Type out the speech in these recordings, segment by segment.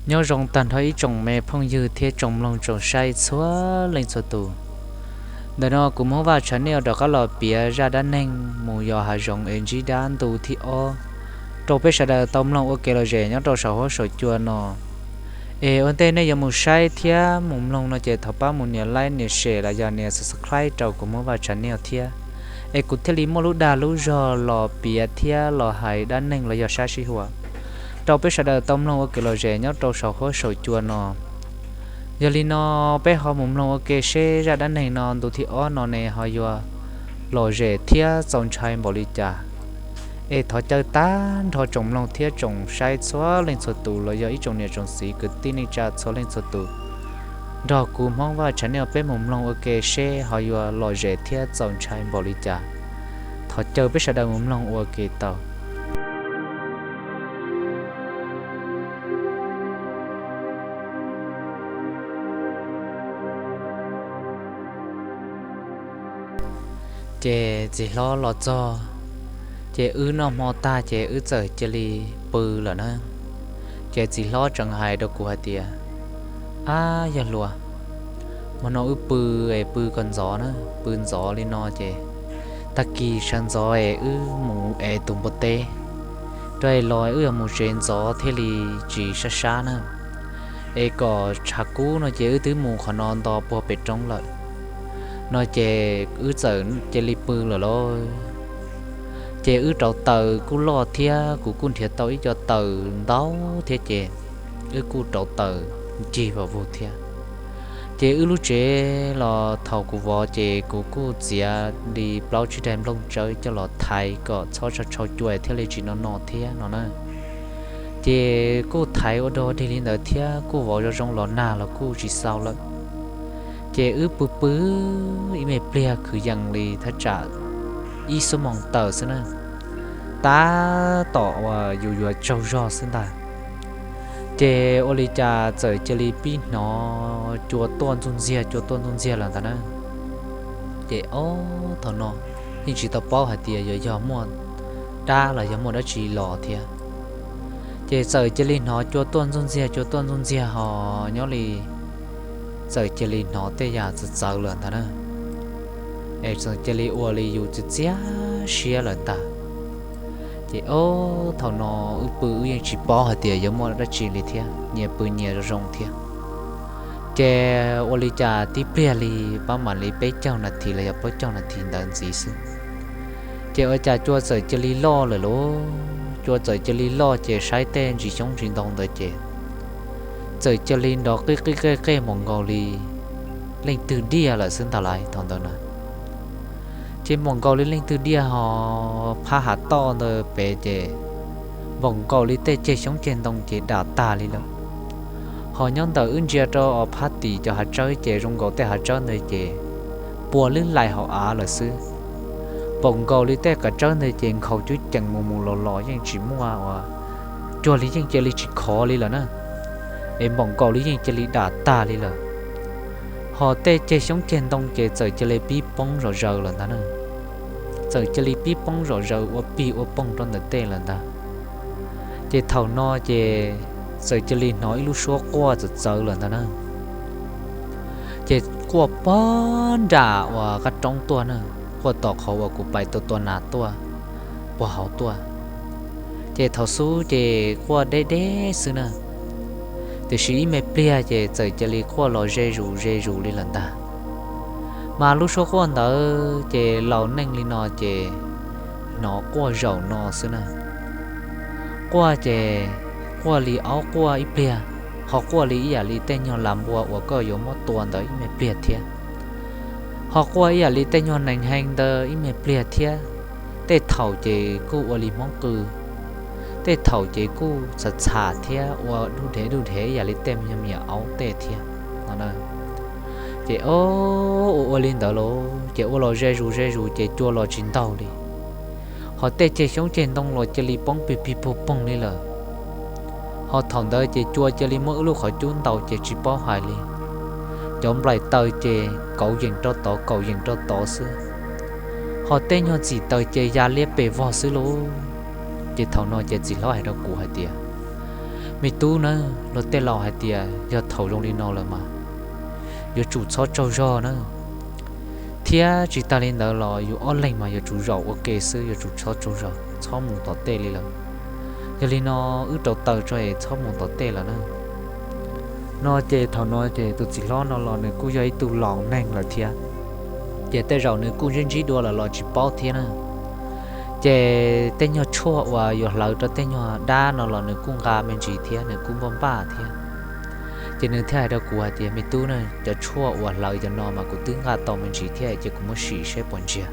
Nyob zoo tag nrho ib tsoom me phooj ywg thiab tsoom mloog tsoom saib txhua leej txhua tus. Ntawm no kuv Hmoob Vaj Channel rov qab los piav zaj dab neeg mus yos hav zoov es ntsib dab ntu thib ob rau peb sawv daws tau mloog ua kev lom zem nyob rau saum huab saum cua no. Es ua ntej nej yuav mus saib thiab mus mloog no ces thov pab mus nias like nias share los yog nias subscribe rau kuv Hmoob Vaj Channel thiab, es kuv thiaj li muaj lub dag lub zog los piav thiab los hais dab neeg los yog sab sib huam rau peb sawv daws tau mloog ua kev lom zem nyob rau saum huab saum cua no. Yog li no, peb ho mus mloog ua ke seb zaj dab neeg no ntu thib ob no ne ho yuav lom zem thiab txaus ntshai npaum li cas. Es thov caw tag nrho tsoom mloog thiab tsoom saib txhua leej txhua tus los yog ib tsoom niam tsoom txiv kwv tij neej tsa txhua leej txhua tus nrog kuv Hmoob Vaj Channel peb mus mloog ua ke seb ho yuav lom zem thiab txaus ntshai npaum li cas. Thov caw peb sawv daws mus mloog ua ke tau. Ces txiv hlob los txog, ces wb noj hmo tag ces wb txawm cia li pw lawm na. Ces txiv hlob tseem hais rau kuv hais tias, Ab yog luag, hmo no wb pw es pw kom ntxov na, pw ntxov li no ces tag kis sawv ntxov es wb mus ev tus npua teb rau es los wb yuav mus tsev ntxov thiaj li tsis sab sab na. Es kom tshav kub no ces wb twb mus qhov no nto puag pem roob lawm no ces wb txawm cia li pw lawm lauj. Ces wb rauv taws kuj loj thiab kuv kuj nrhiav tau ib co taws ntau thiab ces wb kuj rauv taws ncig vas vug thiab. Ces wb lub tsev los thaum kuv vov ces kuv kuj txiav li plaub tsib daim nplooj tsawb coj los thaiv kom txhob tshau cua thiaj li tsis no no thiab no na. Ces kuj thaiv ua dog dig li ntawd thiab kuj vov zoo zoo los nag los kuj tsis xau lawm. Ces wb pw pw ib me pliag kwv yees li thaj tsam ib xuab moos tawm xwb na, tab tom uas yus yuav tsaug zog xwb ntag. Ces ua li cas txawm cia li pib hnov cua tuaj ntxuj ntxiag cua tuaj ntxuj ntxiag lawm ntag na. Ces ob thaum no yeej tsis tau paub hais tias yuav yog muaj dab los yog muaj dab tsi los thiab. Ces txawm cia li hnov cua tuaj ntxuj ntxiag cua tuaj ntxuj ntxiag ho nyob li txawm cia li hnov tej yam txawv txawv lawm ntag na. Es txawm cia li ua li yus txias txias siab lawm ntag. Ces ob thaum no wb pw wb yeej tsis paub hais tias yuav muaj dab tsi li thiab, nyias pw nyias zoo zoo thiab. Ces ua li cas tib pliag li pab mam li peb caug nas this los yog plaub caug nas this ntawd ntxiv xwb, ces ua cas cua txawm cia li loj lawm lauj. Cua txawm cia li loj ces saib tej ntsis xyoob ntsis ntoo ntawd ces txawm cia li nrov qij qij qej qej npaum nkaus li leej twg diaj lawm xwb ntag lauj thaum ntawd na. Ces npaum nkaus li leej twg diaj ho phab hav toj ntawd pem ces npaum nkaus li tej ceg xyoob ceg ntoo ces dam tag li lawm. Ho nyob ntawm wb ntsia rau phab tim cov hav tsawb ces zoo nkaus tej hav tsawb ntawd ces pua lwb lais hauv av lawm xwb. Npaum nkaus li tej qav tsawb ntawd ces nkhaus cub cees mus mus los los yeej tsis muaj ua cuag li yeej cia li tsis khov li lawm na. Es npaum nkaus li yeej cia li dam tag li lawm. Ho tej ceg xyoob ceg ntoo ces txawm cia li pib poob zom zaws lawm ntag na. Txawm cia li pib poob zom zaws ua pig ua poog rau ntawm tej lawm ntag. Ces thaum no ces txawm cia li hnov ib lub suab quaj txawv txawv lawm ntag na. Ces quaj pog nram uas qab roob tuaj na, quaj tom qhov uas kuv pais tua tua nas tuaj, puag hauv tuaj. Ces thaum xub ces quaj deb deb xwb na. Tiam sis ib me pliag ces txawm cia li quaj los ze zus ze zus li lawm ntag. Mas lub suab quaj ntawd ces laus neej li no ces hnov quaj zaum no xwb na. Quaj ces quaj li aub quaj ib pliag, ho quaj li ib yam li tej nyuag las npua uas koj yuav muab tua ntawd ib me pliag thiab. Ho quaj ib yam li tej nyuag nees hee ntawd ib me pliag thiab. Tej thaum ces kuj ua li Hmoob qw, tej thaum ces kuj txham txham thiab ua dub dhev dub dhev ib yam li tej nyuag me nyuam aub tej thiab no. Ces ua ua li ntawd los ces ua los ze zus ze zus ces cua los tsis ntaug li. Ho tej ceg xyoob ceg ntoo los cia li poob pig pig puag poog li lawm. Ho thaum ntawd ces cua cia li muab wb lub qhov cub ntaus ces tsis paub hais li. Cov nplaim taws ces kauv yees rau tod kauv yees rau tod xwb. Ho tej nyuag txim taws ces ya liab pes vog xwb lauj. Ces thaum no ces txiv hlob hais rau kuv hais tias, Me tub na, luag tej laus hais tias yog thaum zoo li no lawm mas yuav tsum txhob tsaug zog na, thiab tsis tas li ntawd los yus ob leeg mas yuav tsum zaum ua ke xwb, yuav tsum txhob tsaug zog, txhob mus tom tej li lawm. Yog li no wb rauv taws tso es txhob mus tom tej lawm na. No ces thaum no ces tus txiv hlob no los nws kuj yog ib tug laus neeg lawm thiab, ces tej zaum nws kuj ntsib ntsib dua lawm los tsis paub thiab na. Ces tej nyuag tshuaj uas yuav hlawv rau tej nyuag dab no los nws kuj nqa me ntsis thiab, nws kuj npaj npaj thiab. Ces nws thiaj hais rau kuv hais tias, Me tub na, cov tshuaj uas hlawv cov no mas kuv twb nqa tau me ntsis thiab, ces kuv muab sim seb puas ntsiag.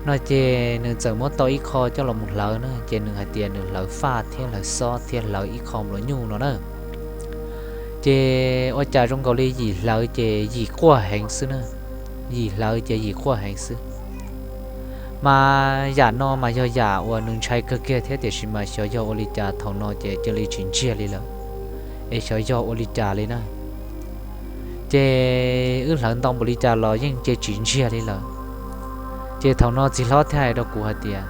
No ces nws txawm muab tau ib qho coj los mus hlawv na, ces nws hais tias nws hlawv faj thiab hlawv xob thiab hlawv ib qho nplua nyuj no na. Ces ua cas zoo nkaus li yim hlawv ces yim quaj heev xwb na, yim hlawv ces yim quaj heev xwb. Mas yam no mas yog yam uas nws ntshai kawg kiag thiab, tiam sis mas xyov yog ua li cas thaum no ces cia li tsis ntsiag li lawm, es xyov yog ua li cas li na. Ces wb hlawv ntau npaum li cas los yeej cia tsis ntsiag li lawm. Ces thaum no txiv hlob thiaj hais rau kuv hais tias,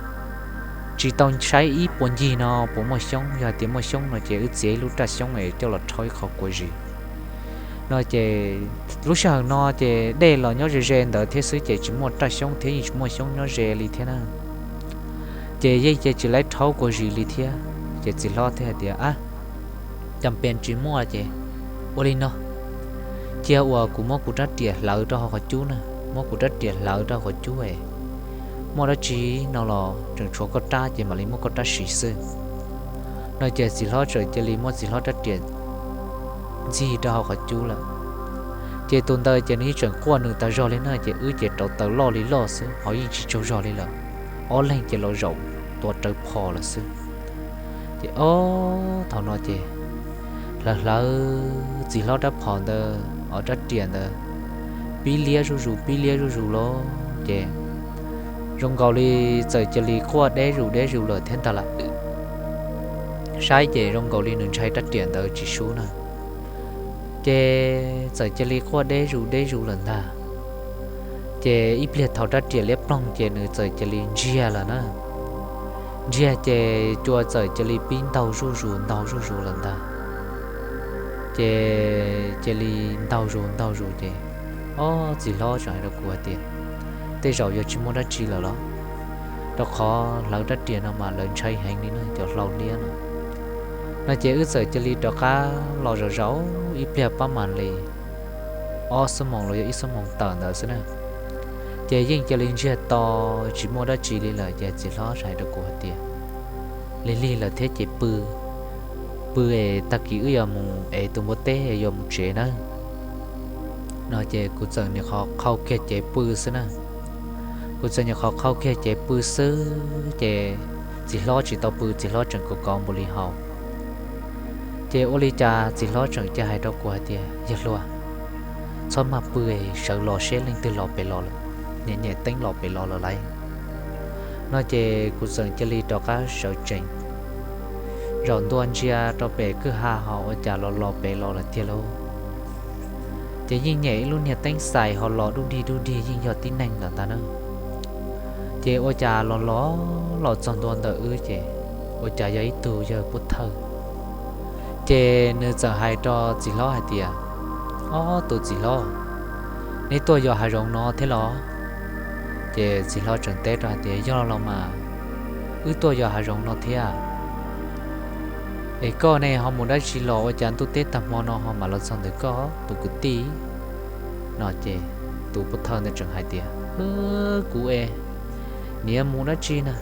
Tsis tau saib ib puas ncig no puas muaj xyoob, yog hais tias muaj xyoob no ces wb txiav ib lub raj xyoob es coj los rhaub ib qho kua zis. No ces lub sij hawm no ces dej los nyob ze ze ntawd thiab xwb ces tsis muaj raj xyoob thiab yeej tsis muaj xyoob nyob ze li thiab na. Ces yeej cia tsis laib rhaub kua zis li thiab. Ces txiv hlob thiaj hais tias, A, cas pes tsis muaj ces ua li no, cia uas kuv muab kuv rab riam hlawv rau hauv qhov cub na, muab kuv rab riam hlawv rau hauv qhov cub es muaj dab tsi no los tseem tshuav koj rab ces mam li muab koj rab siv xwb. No ces txiv hlob txawm cia li muab txiv hlob rab riam ntxig rau hauv qhov cub lawm. Ces tus ntawd ces nws yeej tseem quaj nws tas zog li na, ces wb ces rauv taws loj li loj xwb ho yeej tsis tsaug zog li lawm. Ob leeg ces los zaum tua rawv phom lawm xwb. Ces ob thaum no ces hlawv hlawv txiv hlob rab phom ntawd, ob rab riam ntawd, pib liab zuj zus pib liab zuj zus lawm ces zoo nkaus li txawm cia li quaj deb zus deb zus lawm thiab ntag lawm. Saib ces zoo nkaus li nws ntshai rab riam ntawd tsis sub na. Ces txawm cia li quaj deb zus deb zus lawm ntag. Ces ib pliag thaum rab riam liab ploog ces nws txawm cia li ntsiag lawm na. Ntsiag ces cua txawm cia li pib ntaug zuj zus ntaug zuj zus lawm ntag. Ces cia li ntaug zus ntaug zus ces ob txiv hlob tseem hais rau kuv hais tias, Tej zaum yuav tsis muaj dab tsi lawm los, rau qhov hlawv rab riam no mas lawv ntshai heev li na, cov hlau liab no. No ces wb txawm cia li rov qab los zaum zaum ib pliag pab mam li ob xuab moos los yog ib xuab moos tawm ntawd xwb na. Ces yeej cia li ntsiag to, tsis muaj dab tsi li lawm ces txiv hlob tseem hais rau kuv hais tias, Lig lig lawm thiab ces pw, pw es tag kis wb yuav mus ev tus npua teb yuav mus tsev nawb. No ces kuv txawm nyuam qhuav qhau kiag cev pw xwb na. Kuv txawm nyuam qhuav qhau kiag cev pw xwb ces txiv hlob tsis tau pw, txiv hlob tseem kov kov npaum li hau. Ces ua li cas txiv hlob tseem cia hais rau kuv hais tias, Yawg hluas, txhob maj pw, sawv los seb leej twg los pem los lawm, nyem nyem teeb los pem los lawm lauj. No ces kuv txawm cia li rov qab sawv tsees, zaum ntua ntsia rau pem kwj ha ho ua cas los los pem los lawm tiag lauj. Ces yeej nyem ib lub niag teeb xais ho los dub dig dub dig yeej yog tib neeg lawm ntag na. Ces ua cas los los los txog ntua ntawm wb ces ua cas yog ib tug yawg pub thawj. Ces nws txawm hais rau txiv hlob hais tias, Ob, tus txiv hlob, neb tuaj yos hav zoov no thiab los? Ces txiv hlob tseem teb rau hais tias, Yog los mas, wb tuaj yos hav zoov no thiab. Es koj ne ho mus dab tsi los ua cas ntuj teb tag hmo no ho mam los txog ntawm koj tus kwv tij? No ces tus pub thawj ntawd tseem hais tias, Kuv es niam mus dab tsi na,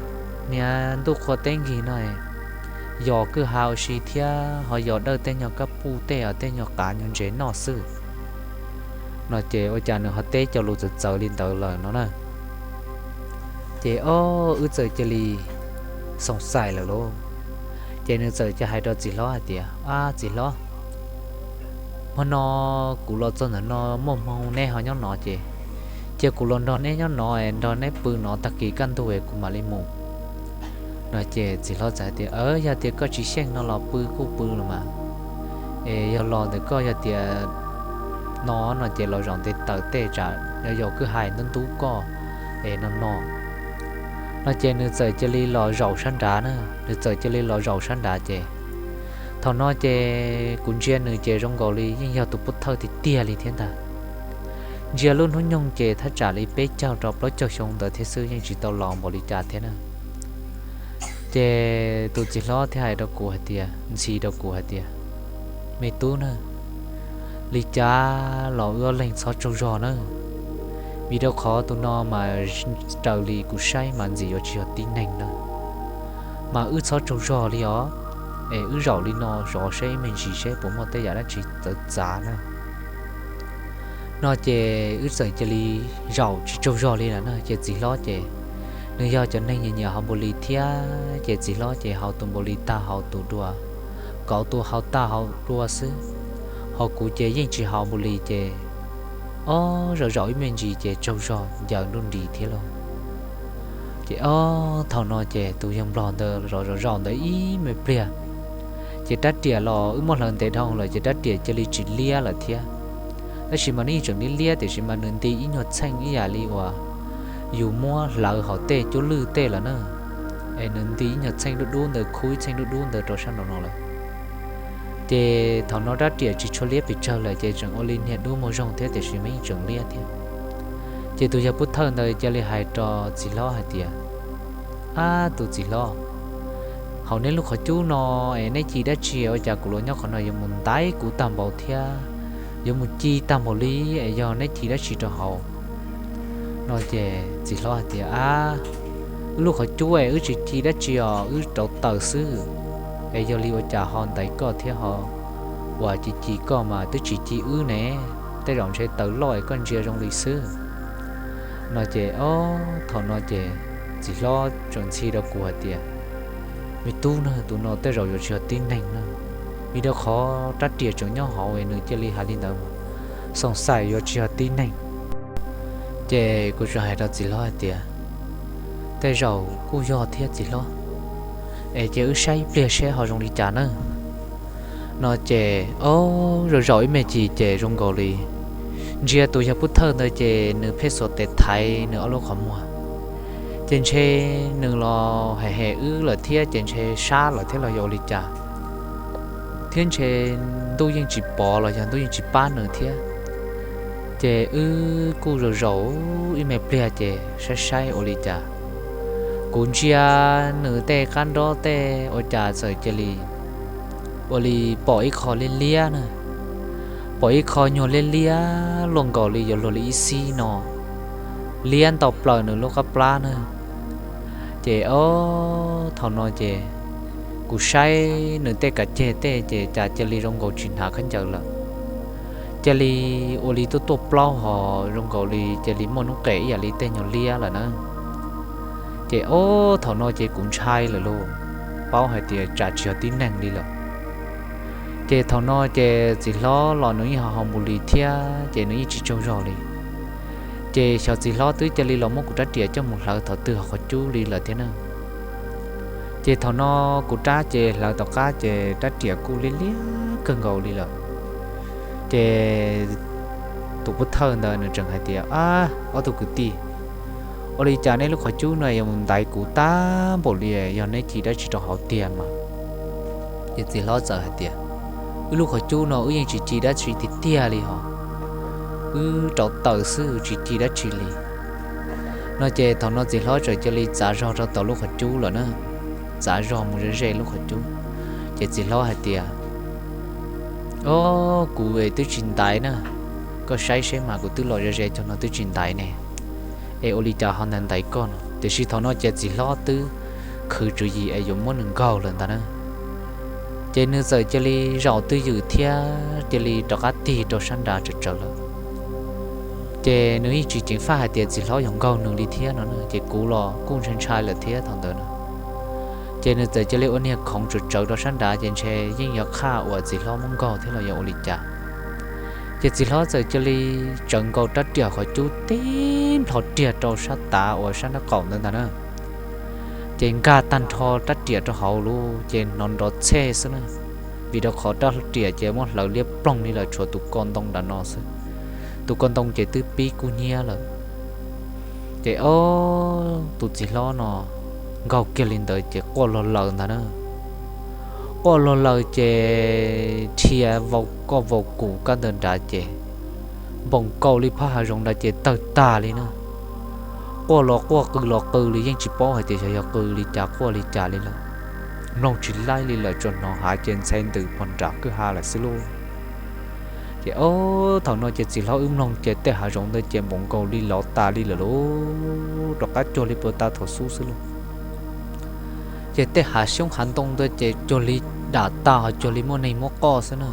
niam ntuj qhua teb nkig no yos kwj ha ua si thiab ho yos dawj tej nyuag kab puj tej, tej nyuag qav nyuag ntses noj xwb. No ces ua cas nws ho teb cov lus txawv txawv li ntawd lawm no na. Ces ob, wb txawm cia li xoom xais lawm lauj. Ces nws txawm cia hais rau txiv hlob hais tias, Ab txiv hlob, hmo no kuv los txog ntawm no muaj hmoo neb ho nyob no ces cia kuv los nrog neb nyob no es nrog neb pw no, tag kis kaj ntug es kuv mam li mus. No ces txiv hlob txawm hais tias, Yog tias koj tsis xyeej no los pw kuj pw los mas, es yog los ntawm koj yog tias no no ces los zaum nte taws tej tsam yog yos kwj ha ntub ntub koj es no no. No ces nws txawm cia li los zaum sab nrad na, nws txawm cia li los zaum sab nrad ces Thaum no ces kuv ntsia nws ces zoo nkaus li yeej yog tus pov thawj tiag tiag li thiab ntag. Ntsia lub hnub nyoog ces thaj tsam li peb caug rau plaub caug xyoo ntawd thiab xwb, yeej tsis tau laus npaum li cas thiab na. Ces tus txiv hlob thiaj hais rau kuv hais tias, ntxhi rau kuv hais tias, me tub na, li cas los wb ob leeg txhob tsaug zog na, vim rau qhov tus no mas raws li kuv saib mas ntxim yuav tsis yog tib neeg na, mas wb txhob tsaug zog li os, es wb zaum li no zov seb ib me ntsis seb puas muaj tej yam dab tsi txawv txav na. No ces wb txawm cia li zaum tsis tsaug zog li lawm na, ces txiv hlob ces nws yog cov neeg nyiam nyiam haus npaum li thiab, ces txiv hlob ces haus tus npaum li tag haus tus dua, kauv tus haus tag haus dua xwb, ho kuv ces yeej tsis haus npaum li ces ob zaum zaum ib me ntsis ces tsaug zog ncaws nruj nris thiab lauj. Ces ob thaum no ces tus yawg nplog ntawd zov zov zaum ntawd ib me pliag, ces rab riam los wb muab hlawv ntev dhau lawm ces rab riam cia li tsis liab lawm thiab. Tab sis mas nws yeej tseem liab liab tiam sis mas nws nti ib nyuag txheej ib yam li uas yus muab hlawv hauv tej cuab lwj tej lawm na, es nws nti ib nyuag txheej dub dub ntawd khub ib txheej dub dub ntawd rau sab nraum no lawm. Ces thaum no rab riam tsis tshua liab pes tsawg lawm ces tseem ua li niag dub muag zoo thiab tiam sis mas yeej tseem liab thiab. Ces tus yawg pov thawj ntawd cia li hais rau txiv hlob hais tias, ab tus txiv hlob, hauv neb lub qhov cub no es neb ci dab tsi ua cas kuv los nyob qhov no yuav mus ntaiv kuv tag npaum thiab, yuav mus ci tag npaum li, es yog neb ci dab tsi rau hauv? No ces txiv hlob hais tias, ab, wb lub qhov cub es wb tsis ci dab tsi os, wb rauv taws xwb, es yog li ua cas ho ntaiv koj thiab ho uas ci ci koj mas twb tsis ci wb ne, tej zaum ntshe taws loj es koj ntsia zoo li xwb. No ces ob thaum no ces txiv hlob tseem ntxhi rau kuv hais tias, me tub na, tus no tej zaum yuav tsis yog tib neeg na, vim rau qhov rab riam tseem nyob hauv es nws cia li hais li ntawd, xoom xaim yuav tsis yog tib neeg. Ces kuv tseem hais rau txiv hlob hais tias, tej zaum kuj yog thiab txiv hlob, es cia wb saib ib pliag seb ho zoo li cas na. No ces ob zaum zaum ib me ntsis ces zoo nkaus li ntsia tus yawg pov thawj ntawd ces nws pheej xuas tes thaiv nws ob lub qhov muag, ces ntshe nws los hem hem wb lawm thiab ces ntshe sab lawm thiab los yog ua li cas, thiab ntshe ntuj yeej tsis pov los yog ntuj yeej tsis pab nws thiab. Ces wb kuj zaum zaum ib me pliag ces saib saib ua li cas, kuv ntsia nws tej qab nrob tej ua cas txawm cia li ua li pom ib qho liab liab na, pom ib qho nyuag liab liab luaj nkaus li yuav luag li ib xib no, liab ntau plaws nws lub qab plab na. Ces ob thaum no ces kuv saib nws tej kav ceg tej ces cas cia li zoo nkaus tsis hnav khaub ncaws lawm, cia li ua li tuaj tuaj plaub hos zoo nkaus li cia li muaj hnub qes ib yam li tej nyuag liab lawm na. Ces ob thaum no ces kuv ntshai lawm lauj, paub hais tias tsam tsis yog tib neeg li lawm. Ces thaum no ces txiv hlob los nws yeej ho haus npus lis thiab ces nws yeej tsis tsaug zog li. Ces xyov txiv hlob twb cia li los muab kuv rab riam coj mus hlawv thaum twg hauv qhov cub li lawm thiab na. Ces thaum no kuv rab ces hlawv tom qab ces rab riam kuj liab liab kawg nkaus li lawm. Ces tus pov thawj ntawd nws tseem hais tias, ab, ob tug kwv tij, ua li cas neb lub qhov cub no yuav mus ntaiv kuv tag npaum li, yog neb ci dab tsi rau hauv tiag mas? Ces txiv hlob txawm hais tias, wb lub qhov cub no wb yeej tsis ci dab tsi tiag tiag li hos, wb rauv taws xwb tsis ci dab tsi li. No ces thaum no txiv hlob txawm cia li txav zog rau tom lub qhov cub lawm na, txav zog mus ze ze lub qhov cub. Ces txiv hlob hais tias, o, kuv twb tsis ntaiv na, koj saib seb mas kuv twb los ze ze cov no twb tsis ntaiv ne, es ua li cas ho ntaiv ntaiv koj no? Tiam sis thaum no ces txiv hlob twb khwv tswv yim es yuav muab nws nkaug lawm ntag na. Ces nws txawm cia li zaum twj ywm thiab cia li rov qab tig rau sab nrad tsawv tsawv lawm. Ces nws yeej tsis ceev faj hais tias txiv hlob yuav nkaug nws li thiab no, ces kuv los kuj ntshai ntshai lawm thiab thaum ntawd na. Ces nws txawm cia li ua niag khoov tsawv tsawv rau sab nrad ces ntshe yeej yuav qhaj uas txiv hlob muab nkaug thiab los yog ua li cas. Ces txiv hlob txawm cia li tsawv nkaus rab riam qhov cub tib nplho riag rau sab tav uas sab nraub qaum ntawd ntag na. Ces nkag tag nrho rab riam rau hauv lawm ces hnov nrov txhej xwb na, vim rau qhov rab riam ces muab hlawv liab ploog li lawm tshuav tus ko ntoo nram no xwb, tus ko ntoo ces twb pib kub hnyiab lawm. Ces ob, tus txiv hlob no nkaug kiag li ntawd ces quaj log laws ntag na. Quaj los lawm ces dhia vau koj vau kuv kab ntawd nrad ces npoos kaus li phab hav zoov nrad ces tawg tag li na. Quaj los quaj qw los qw li yeej tsis paub hais tias xyov yog qw li cas quaj li cas li lawm. Mloog tsis laib li lawm, tsuas hnov hav ces ntxhe ntws pog nram kwj ha lawm xwb lauj. Ces ob thaum no ces txiv hlob wb mloog ces tej hav zoov ntawd ces npoos nkaus li lov tas li lawm lauj, rov qab cuag li puag ta thaum xub xwb lauj. Ces tej hav xyoob hav ntoo ntawd ces cuag li dam tag ho cuag li muaj neeg muab qoj xwb na.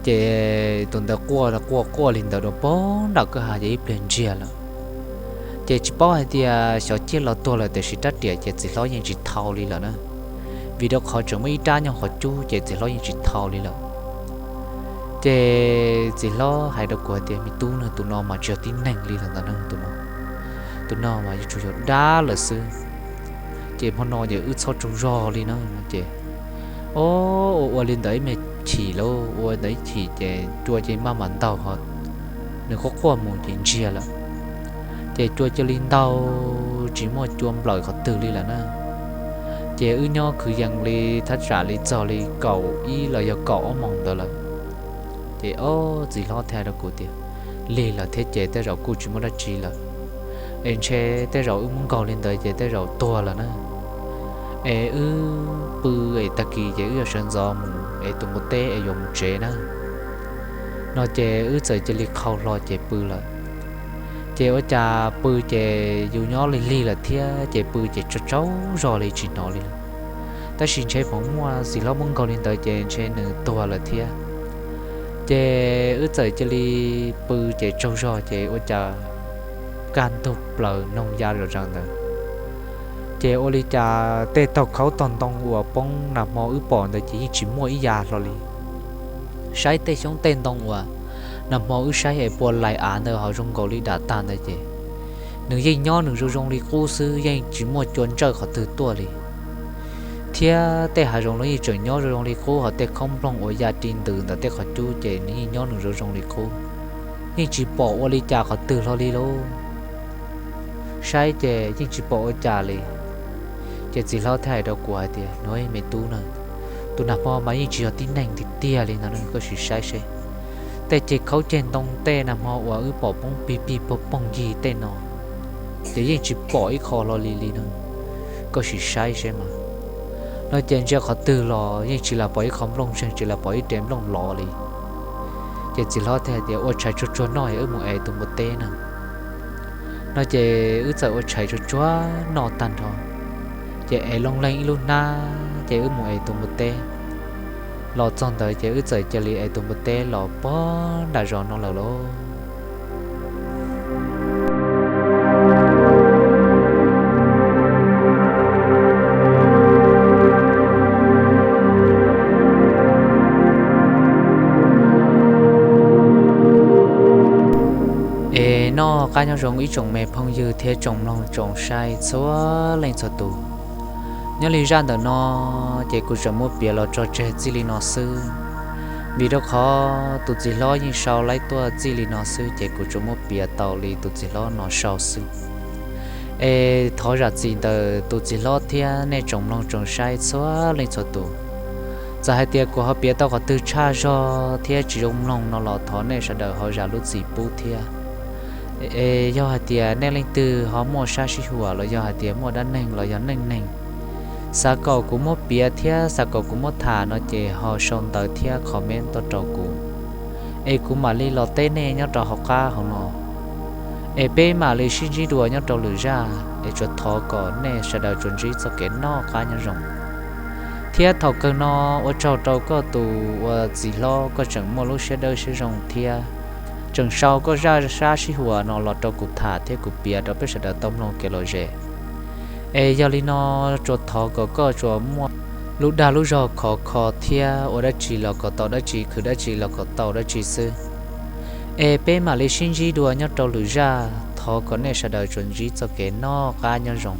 Ces tus ntawd quaj quaj quaj li ntawd rau pog nram kwj ha ces ib pliag ntsiag lawm. Ces tsis paub hais tias xyov ciaj los tuag lawm tiam sis rab riam ces txiv hlob yeej tsis thau li lawm na, vim rau qhov tseem muaj ib rab nyob qhov cub ces txiv hlob yeej tsis thau li lawm. Ces txiv hlob hais rau kuv hais tias, me tub na, tus no mas tsis yog tib neeg li lawm ntag na, tus no, tus no mas yuav tsum yog dab lawm xwb. Ces hmo no ces wb txhob tsaug zog li na no ces, o, ua ua li ntawd ib me chim lauj, ua ntawd ib chim ces cua ces maj mam ntaug ho nws quaj quaj mus ces ntsiag lawm. Ces cua cia li ntaug tsis muaj cua nplawm qhov twg li lawm na. Ces wb nyob kwv yees li thaj tsam li txog li kaum ib los yog kaum ob moos ntawd lawm. Ces ob txiv hlob thiaj hais rau kuv tias, lig lawm thiab ces tej zaum kuj tsis muaj dab tsi lawm, es ntshe tej zaum wb muab nkaug li ntawd ces tej zaum tuag lawm na. Es wb pw es tag kis ces wb yuav sawv ntxov mus es tus npua teb es yuav mus tsev na. No ces wb txawm cia li qhau hlo ces pw lawm. Ces ua cas pw ces yus nyob lig lig lawm thiab ces pw ces tsaug tsaug zog li tsis hnov li lawm. Tab sis ntshe pheej muaj txiv hlob muab nkaug li ntawd ces ntshe nws tuag lawm thiab. Ces wb txawm cia li pw ces tsaug zog ces ua cas kaj ntug plaws noog ya zom zaws ntawd. Ces ua li cas tej taug khaub taug ntoo uas poob nag hmo wb pom ntawd ces yeej tsis muaj ib ya hlo li. Saib tej xyoob tej ntoo uas nag hmo wb saib es pua lais av ntawd ho zoo nkaus li dam tag ntawd ces nws yeej nyob nws zoo zoo li qub xwb, yeej tsis muaj cua ntsawj qhov twg tuaj li. Thiab tej hav zoov los yeej tseem nyob zoo zoo li qub, ho tej khaub nplooj uas ya ri ntws ntawm tej qhov cub ces nws yeej nyob nws zoo zoo li qub, yeej tsis pom ua li cas qhov twg hlo li lauj. Saib ces yeej tsis pom ua cas li. Ces txiv hlob thiaj hais rau kuv hais tias, no me tub na, tus nag hmo mas yeej tsis yog tib neeg tiag tiag li ntag, koj sim saib seb. Tej ceg khaub ceg ntoo tej nag hmo uas wb pom poob pig pig poog poog yig tej no ces yeej tsis pom ib qho hlo li li no, koj sim saib seb mas. No ces ntsia qhov twg los yeej tsis lam pom ib qho nplooj zeeg, tsis lam pom ib re nplooj lov li. Ces txiv hlob thiaj tias, ua tshais tsuag tsuag noj es wb mus ev tus npua teb na. No ces wb txawm ua tshais tsuag tsuag noj tag nrho, ces ev loo leej ib lub hnab ces wb mus ev tus npua teb. Los txog ntawd ces wb txawm cia li ev tus npua teb los pog nram zos no lawm lauj. Es noj qab nyob zoo ib tsoom me phooj ywg thiab tsoom mloog tsoom saib txhua leej txhua tus. Nyob li zaj ntawm no ces kuv tseem muab piav los tso tseg txij li no xwb, vim rau qhov tus txiv hlob yeej sau laib tuaj txij li no xwb ces kuv tsuas muab piav tau li tus txiv hlob no sau xwb. Es thov zam txim ntawm tus txiv hlob thiab nej tsoom mloog tsoom saib txhua leej txhua tus. Txawm hais tias kuv ho piav tau qhov twg tshaj zog thiab tsis zoo mloog no los thov nej sawv daws ho zam lub txim pub thiab. Es yog hais tias nej leej twg ho muaj sab sib huam los yog hais tias muaj dab neeg los yog neej neeg xav kom kuv muab piav thiab xav kom kuv muab tham no ces ho sau ntawv thiab comment tuaj rau kuv, es kuv mam li los teb nej nyob rau hauv qab hauv no. Es peb mam li sib ntsib dua nyob rau lwm zaj, es tsuas thov kom nej sawv daws tsuas ntsib txoj kev noj qab nyob zoo. Thiab thaum kawg no ua tsaug rau koj tus ua txiv hlob, koj tseem muaj lub siab dawb siab zoo thiab tseem sau koj zaj sab sib huam no los rau kuv tham thiab kuv piav rau peb sawv daws tau mloog kev lom zem. Es yog li no tsuas thov kom koj tsuas muaj lub dag lub zog khov kho thiab ua dab tsi los kom tau dab tsi, khwv dab tsi los kom tau dab tsi xwb. Es peb mam li sib ntsib dua nyob rau lwm zaj, thov kom nej sawv daws tsuas ntsib txoj kev noj qab nyob zoo.